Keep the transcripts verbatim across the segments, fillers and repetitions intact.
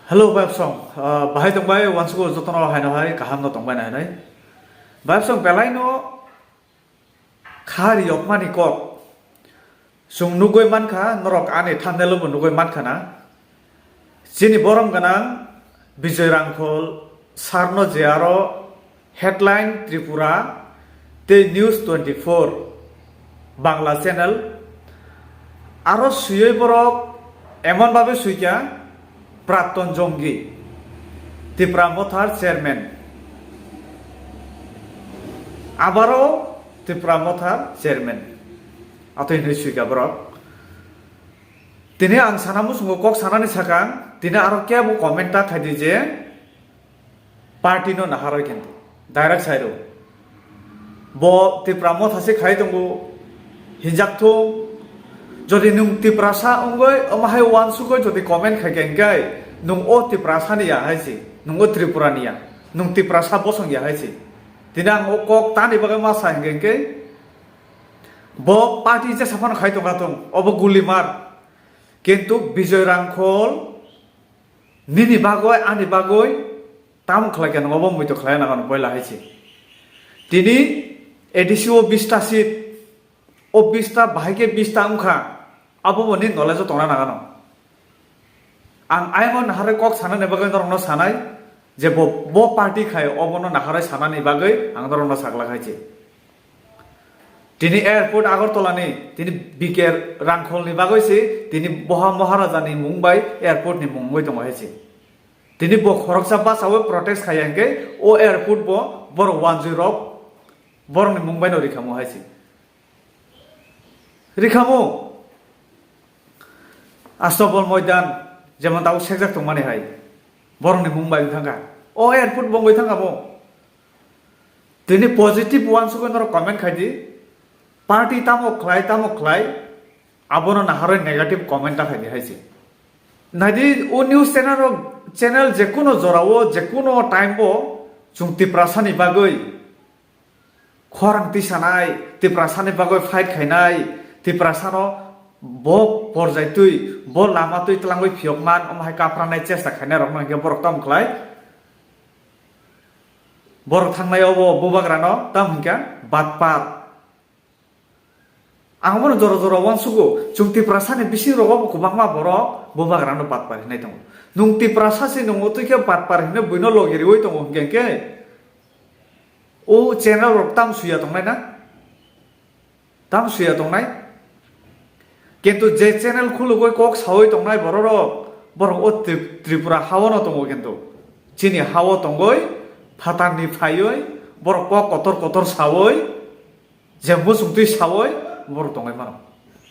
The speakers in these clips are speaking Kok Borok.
Hello, Bayapsong. Ah, bahai tongbai, wansugo jotono haino hai, kaham no tongbai nai nai. Bayapsong belai no khari yokmani kok. Chwng nugui mankha, norok ani thumbnail bo nugui mankha na. Chini borom gwnang Bijoy Rangkhol sir no je aro Headline Tripura tei News twenty four Bangla channel. Aro swiwi borok emon babe swikha, Prapton Jongi, Tipra Mothar chairman. Abaro Tipra Mothar chairman. Atwi hinwi swikha borok. Tini ang sana muchungo kok sanani sakang, tini aro kebo comment ta khaidi je, party no naharwi khe direct sai rw. Bo Tipra Motha se khai tongo, hinjak thung. Jodi nwng Tiprasa wngwi omo hai wansugwi jodi comment khai khe, hwnkhe nwng o Tiprasa ni ya hai si, nwng o Tripura ni ya, nwng Tiprasa bosong ya hai si. Tini ang o kok tani bagwi ma sa hwnkhe, hwnkhe bo party jesa phano khai tongkha thung, obo guli mar. Kintu Bijoy Rangkhol nini bagwi, ani bagwi tamo khlai khe, nwng obo muitu khlai nang ano poila hai se. Tini A D C o bista seat, o bista bahai khe bista wngkha, abo bo ni knowledge o tongna nang ano. Ang aimo naharwi kok sanani bagwi norokno sanai je bo, bo party khai obono naharwi sanani bagwi ang norokno sakla khai se. Tini airport Agartala ni, tini B K Rangkhol ni bagwi se, tini boha Maharaja ni mung bai airport ni mung wngwi tongo hai se. Tini bo khoroksa bachawi protest khai ya hwnkhe o airport bo borok wanjwi rok borok ni mung bai no rikhamu hai se. Rikhamu Astobol Moidan, jemon tabuk sekjak tongmani hai, borok ni mung bai wng thangkha. O airport bo wngwi thangkha bo. Tini positive wansugwi norok comment khai di. Party tamo khlai, tamo khlai, abono naharwi negative comment ta khai di hai se. Nai di, o news channel rok, channel jekuno jorao, jekuno time o chwng Tiprasa ni bagwi khorang tisanai, Tiprasa ni bagwi fight khainai, Tiprasa no bo porjai twi, bo lama twi twlangwi phiyok man, omo hai kapranai chesta khainai rok no hwnkhe borok tamo khlai? Borok thangnai obo bubagra no tam hwnkha batpar. Ang bono jora jora uansugo, chwng Tiprasa ni bising rogo bo kwbangma borok bubagra no batpar hinai tongo. Nwng Tiprasa se nwng twi khe batpar hinwi buino logi riwi tongo hwnkhe khe, o channel rok tam suya tongnai na? Tam suya tongnai? Kintu je channel khulugwi kok sawi tongnai borok rok, borok o Tri-, Tripura hao no tongo kintu. Chini hao tongwi phatar ni phaiwi borok kok kotor kotor sawi, je muchung twi sawi borok tongwi mano.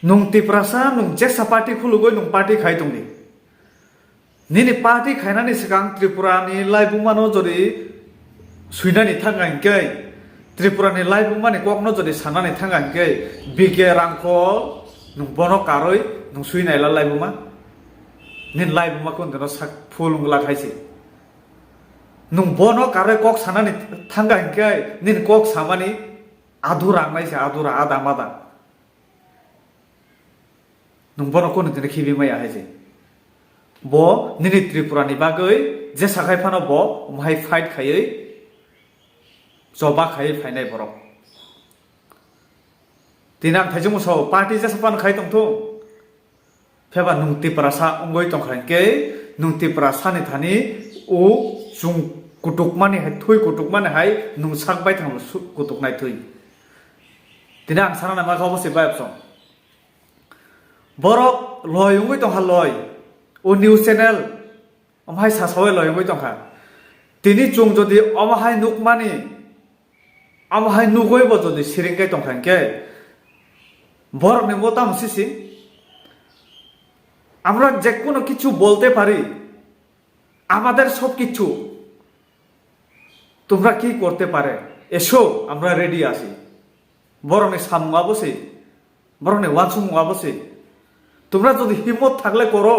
Nwng Tiprasa, nwng jesa party khulugwi nwng party khai tongdi. Nini party khainani swkang Tripura ni laibuma no jodi suinani thangkha hwnkhe, Tripura ni laibuma ni kok no jodi sanani thangkha hwnkhe, B K Rangkhol nwng bono karwi nwng suinai la laibuma? Nini laibuma kundino sak full wngla khai se. Nwng bono karwi kok sanani thangkha hwnkhe nini kok samani adura wngnai se, adura, ada mada. Nwng bono kunu tini khibi maya hai se. Bo nini Tripura ni bagwi je sakhai phano bo omo hai fight khaiwi choba khaiwi phainai borok. Tini ang thaijwngmo sao party jesa phano khai tongthung. Pheba nwng Tiprasa wngwi tongkha hwnkhe nwng Tiprasa ni thani o chwng kutukmani hai, thwi kutukmani hai nwng sak baithang su-, kutuknai thwi. Tini ang sana nangma kha obo se bayapsong. Borok loi wngwi tongkha loi. O news channel omo hai sasawi loi wngwi tongkha. Tini chwng jodi omo hai nukmani, omo hai nugwi bo jodi siring khe tongkha hwnkhe borokni bo tamo sisi? আমরা যে কোনো কিছু বলতে পারি, আমাদের সব কিছু, তোমরা কি করতে পারে, এসো, আমরা রেডি আছি। Borokni samung abo se, borokni uansukmung abo se. তোমরা যদি হিম্মত থাকলে করো,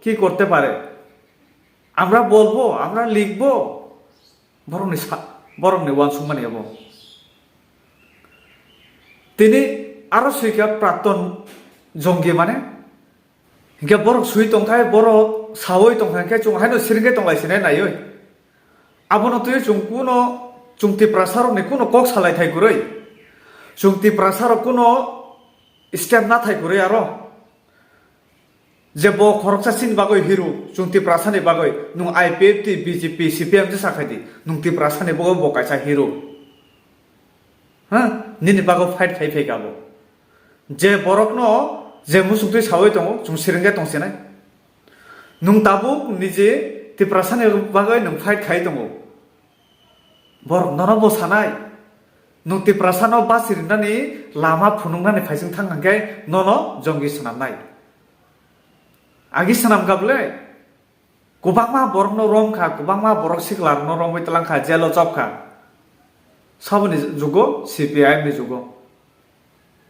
কি করতে পারে? আমরা বলবো, আমরা লিখবো। Borokni sa-, borokni uansukmani abo. Tini aro swikha Prapton Jongi mane Hinkhe borok sui tongkha, borok saui tongkha, hinkhe chwng haino siringkhe tonglai sinai naiwi. Abono twiwi chwng kuno, chwng Tiprasarokni kuno kok salai thai kwrwi. Chwng Tiprasarok kuno step na thai kwrwi aro. Je bo khoroksa chini bagwi hero, chwng Tiprasani bagwi, nwng I P F T, B J P, C P M je sakhai di, nwng Tiprasani bagwi bo kaisa hero. Ha? Nini bagwi fight khai phaikha bo. Je borokno je muchungtwi saui tongo, chwng siringkhe tongsinai. Nwng tabuk nije Tiprasani bagwi nwng fight khai tongo. Borok nono bo sanai. Nwng Tiprasano basirinani lama phunuknani phaising thang hwnkhe nono jongi swnamnai. Agi swnamkha bwle? Kwbangma borokno romkha, kwbangma borok siklarokno romwi tlangkha, jelo chopkha. Saboni jugo, C P I M ni jugo.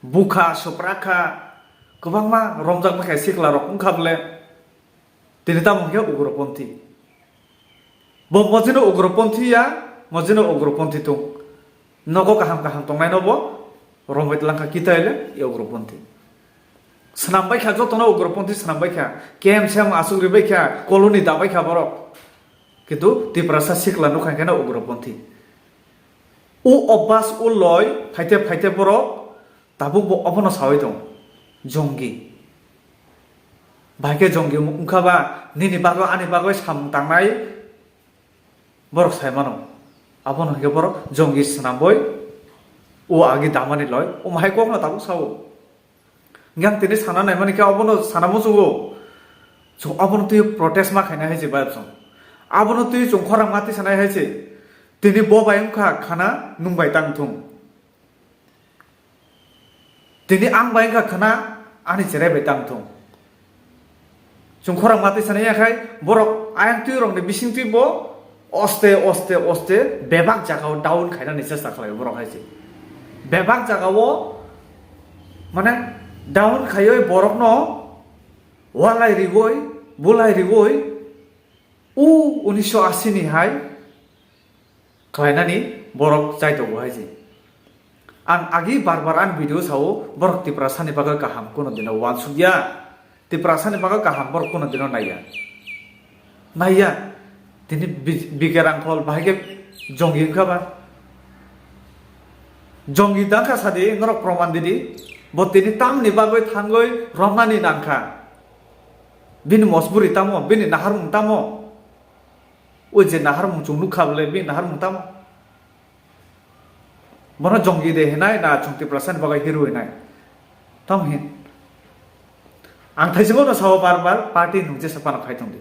Bukha, swprakha, kwbangma romjak bwkha siklarok wngkha bwle. Tini tamo hwnkhe ugroponthi. Bo mojino ugroponthi ya, mojino ugroponthi tung. Nogo kaham kaham tongnaino bo romwi tlangkha, kitaile e ugroponthi. Swnam baikha, jotono ugroponthi swnam baikha, K M C M aswk ribaikha, colony dabaikha borok. Kintu Tiprasa sikla nukha khe no ugroponthi. O obas o loi phaite phaite borok tabuk bo obono saui tong. Jongi. Bahai khe jongi wngkha ba nini bagwi ani bagwi samung tangnai borok sai mano. Abono hwnkhe borok jongi swnamboi o agi damani loi o mahai kokno tabuk sao. Yang tini sana naimani khe abono sana muchungo. Chwng abono twi protest ma khaina hai se bai chwng. Abono twi chwng khorang ma twi sanai hai se. Tini bo bai wngkha khana nwng bai tang thung. Tini ang bai wngkha khana ani cherai bai tang thung. Chwng khorang ma twi sanai ya khai borok ayang twi rokni bising twi bo oste oste oste bebak jagao down khainani chesta khlai borok hai se. Bebak jagao mane down khaioi borokno walai riwoi, bulai riwoi, u unisho asi ni hai khlainani borok chai tongo hai se. Ang agi bar bar ang video sao, borok Tiprasani bagwi kaham kuno dino wansukya. Tiprasani bagwi kaham borok kuno dino naiya. Naiya. Tini bi-, bike rangkhol bahai khe jongi wngkha ba. Jongi dangkha sadi, norok proman didi. Bo tini tamni bagwi thangwi romnani nangkha. Bini mosburi tamo, bini naharmung tamo. O je naharmung chwng nukha bwle, bini naharmung tamo. Bono jongi de hinai na chwng Tiprasani bagwi hero hinai. Tamo hin. Ang thaisingno sao bar bar party nwng jesa phano khai tongdi.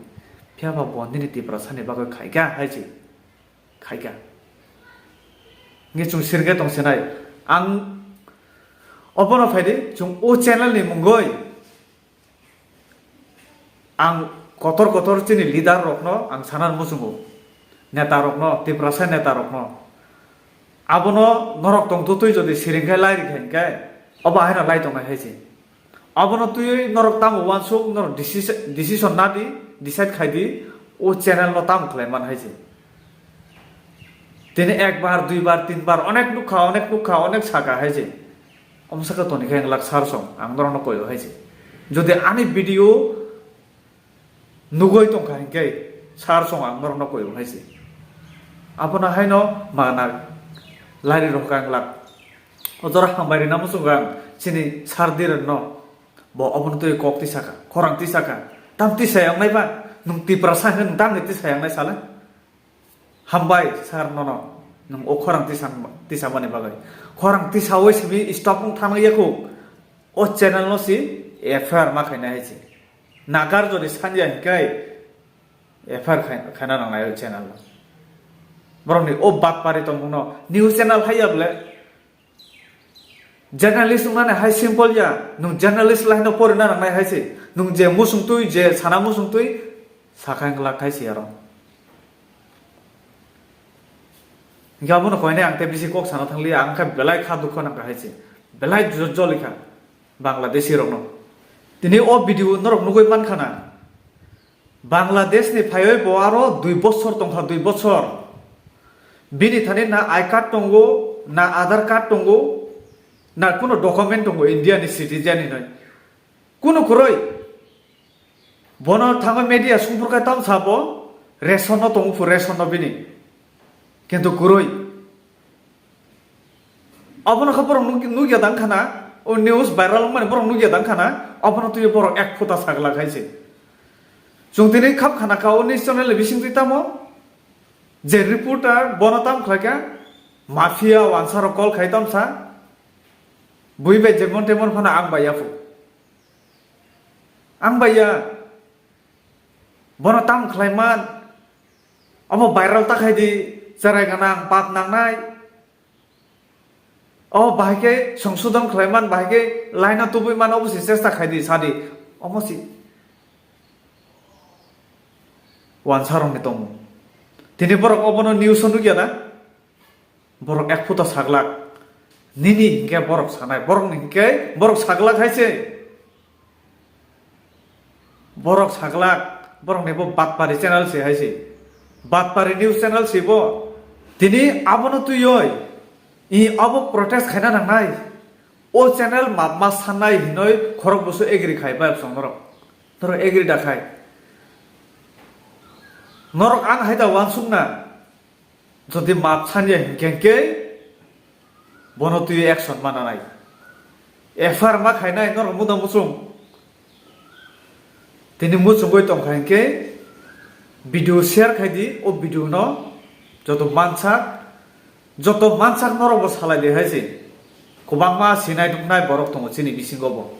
Phiya ba bo nini Tiprasani bagwi khaikha hai se. Khaikha. Nge chwng sirge tong sinai. Ang obono phaidi chwng o channel ni mungoi. Ang kotor kotor chini leader rokno ang sana muchungo, neta rokno, Tiprasa neta rokno. Abono norok tongtwtwi jodi siring khe lai rikha hinkhe, obo haino lai tongnai hai se. Abono twiwi norok tamo uansuk, norok decision, decision nadi, decide khaidi, o channel no tamo khlai man hai se. Tini ekbar, duibar, tinbar onek nukha, onek nukha, onek saka hai se. Omo saka toni khe ang lak sar song, ang norokno koyo hai se. Jodi ani video nugoi tongkha hinkhe sar song ang norokno koyo hai se. Abono haino mana lari rok ang lak. O jora hambai rina muchungo ang chini sar dirokno. Bo obono twi kok tisaka, khorang tisaka. Tam tisayang nai ba, nwng Tiprasa hwnkhe nwng tamni tisayang nai sala? Hambai sir nono, nwng o khorang tisa, tisamani bagwi. Khorang tisaui simi stop wng thangwi yakho. O channel no si F I R ma khaina hai se. Nagar jodi sanya hinkhe F I R khai-, khaina nangnai o channel no. Borokni o batpari tongmungno news channel haiya bole. Journalist wngnani hai simple ya, nwng journalist laino porina nangnai hai se. Nwng je muchung twi, je sana muchung twi, sakha wng glak hai se aro. Hinkhe abono koinai ang tei bisi kok sana thangliya, ang khe belai kha dukho nangkha hai se. Belai jo-, jolikha Bangladeshi rokno. Tini o video norok nugui mankha na. Bangladesh ni phaiwi bo aro dui bochor tongkha, dui bochor. Bini thani na I card tongo, na Aadhaar card tongo, na kuno document tongo India ni citizen hinwi. Kuno kwrwi. Bono thangwi media sungphur khai tamo sabo, ration no tongo phu, ration no bini. Kintu kwrwi. Abono kha borok nuk-, nukya dang khana, o news viral wngmani borok nukya dang khana, abono twi borok ek phuta sagla khai se. Chwng tini khap khana kha o news channel ni bising twi tamo, je reporter bono tam khlai kha, mafia wansa rok call khai tam sa, bui bai jemon temon phano ang bai ya phu. Ang bai ya, bono tam khlai man, abo viral ta khai di, cherai gana ang pap nangnai. O bahai khe songsodon khlai man, bahai khe laina tubui man, obo se chesta khai di, sa di. Omo si wansa rok ni tongo. Tini borok obono news o nukya na? Borok ek phuta saglak. Nini hinkhe borok sanai, borok ni hinkhe borok saglak hai se. Borok saglak, borok ni bo Batpari channel se hai se. Batpari news channel se bo. Tini abono twiwi, i abo protest khaina nangnai. O channel map ma sanai hinoi khorok boso agree khai bai bwsong norok. Norok agree da khai. Norok ang hai da wansuk na. Jodi map sanya hinkhe hinkhe bono twi action mananai. F I R ma khainai norok muda muchung. Tini muchungwi tongkha hinkhe video share khai di, o video no joto mansak, joto mansak norok bo salai di hai se. Kwbangma sinai nuknai borok tongo chini bisingo bo.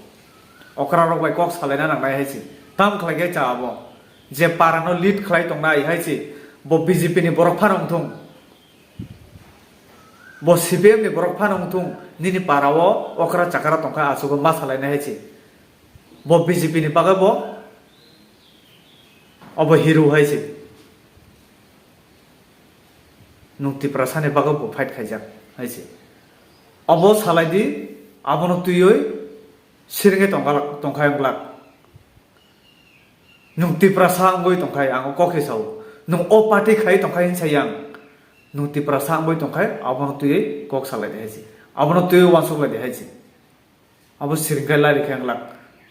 Okra rok bai kok salaina nangnai hai se. Tam khlai khe cha abo. Je para no lead khlai tongnai hai se. Bo B J P ni borok phano wngthung. Bo C P M ni borok phano wngthung. Nini para o okra chakra tongkha achugo ma salainai hai se. Bo B J P ni bagwi bo obo hero hai se. Nwng Tiprasa ni bagwi bo fight khaijak hai se. Obo salai di, abono twiwi siringwi tongkha-, tongkhai wng glak. Nwng Tiprasa wngwi tongkhai, ang o kok se sao. Nwng o party khai tongkhai hinwi sai ang. Nwng Tiprasa wngwi tongkhai, abono twiwi kok salai di hai se. Abono twiwi wansuk lai di hai se. Abo siringkhai lai rikhe wng glak.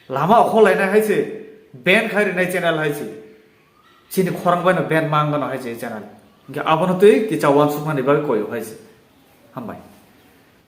Lama okhor lainai hai se. Ban khai rinai channel hai se. Chini khorang bai no ban ma wng gano hai se channel. Hinkhe abono twi kicha wansukmani bagwi koyo hai se. Hambai.